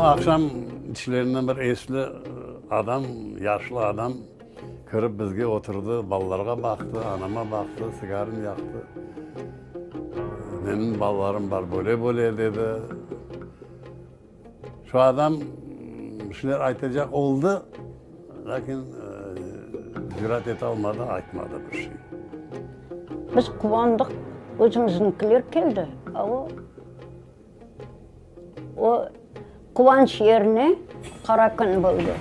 aqşam içlerinden bir esli adam, yaşlı adam kirip bizge oturdı, balalarğa baqtı, anama baqtı, sigarını yaqtı. Menim balalarım bar, böyle-böyle dedi. Şu adam bir şeyler aytacaq oldı, lâkin cürat etalmadı, aytmadı bir şey. Biz quvandıq, özümizniñkiler keldi, a o, o quvanç yerine qara kün boldı.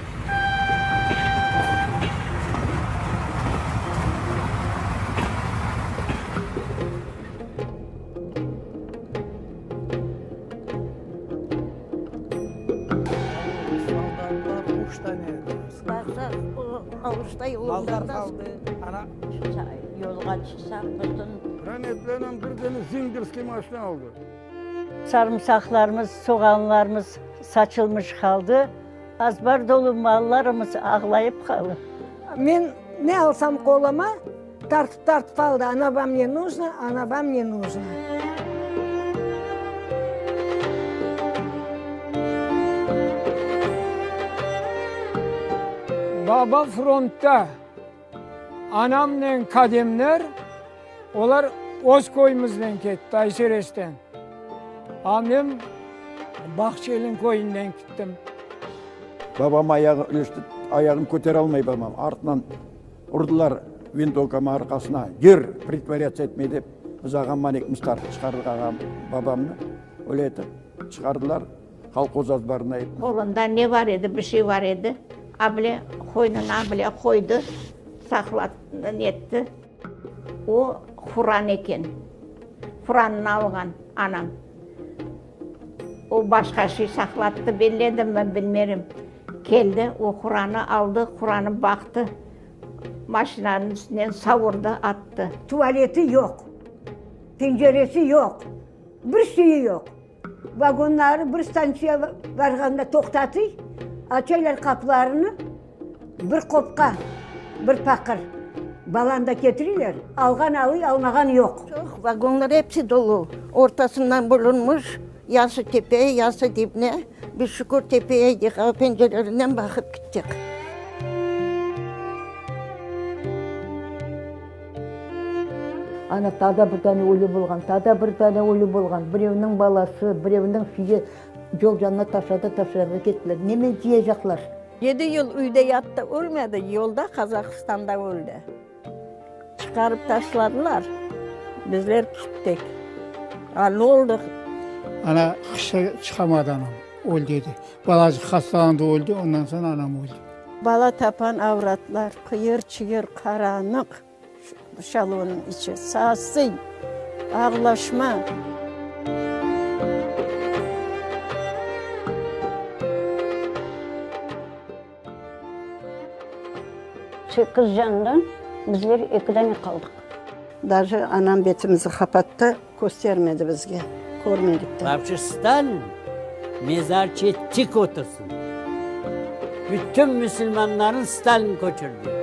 Sarımsaqlarımız, soğanlarımız saçılmış qaldı, azbar dolu mallarımız ağlayıp qalı. Men ne alsam qoluma, tartıp-tartıp aldı, ana vam ne nujna, ana vam ne nujna. Baba frontta, anamnen kademler, olar öz köyümizden ketti, Ayseresten. A men Bağçelin köyünden kittim. Babam ayağı ilişti, ayağını kötere almay babam, artınan urdılar vintovkamı arqasına, gir, pritvoryatsya etmey dep, biz ağamman ekimiz tartıp çıqardıq ağam, babamnı, öyle etip çıqardılar kolhoz azbarına. Qolunda ne bar edi, bir şey bar edi, a bile qoynuna bile qoydı, saqlat, netti. O Quran eken. Qurannı alğan anam. O başqa şey saqlattı belledimmi, bilmerim. Keldi, o Quranı aldı, Quranı baqtı, maşinanıñ üstünden savurdı, attı. Tuvaleti yoq, penceresi yoq, bir şeyi yoq. Vagonları bir stantsiya varğanda toqtatıy, açaylar qapılarını, bir qopqa, bir paqır balanı da ketiriyler, alğan alıy, almağan yoq. Çoq, vagonlar episi dolu, ortasından bölünmiş, yası tepeye, yası dibine, biz şükür tepeye edik, a pencerelerinden baqıp kittik. Ana, taa da bir dane ölü bolğan, taa da bir dane ölü bolğan. Birevniñ balası, birevniñ şiyi yol yanına taşladı, taşlarğa kettiler. Nemen cıyacaqlar? Yedi yıl üyde yattı, ölmedi, yolda Qazahistanda öldi. Çıqarıp taşladılar, bizler kittik. A ne oldı? Ana, qışta çıqamadı anam, öldü edi. Balacıq hastalandı, öldü, ondan soñ anam öldü. Bala tapan avratlar, qıyır-çıyır, qaranıq şalonıñ içi, sasıy, ağlaşma. Sekiz candan bizler eki dane qaldıq. Daje anam betimizi qapattı, köstermedi bizge, körmedik de. Vapşe Stalin mezarçe tik otursın. Bütün müslümanların Stalin köçürdi.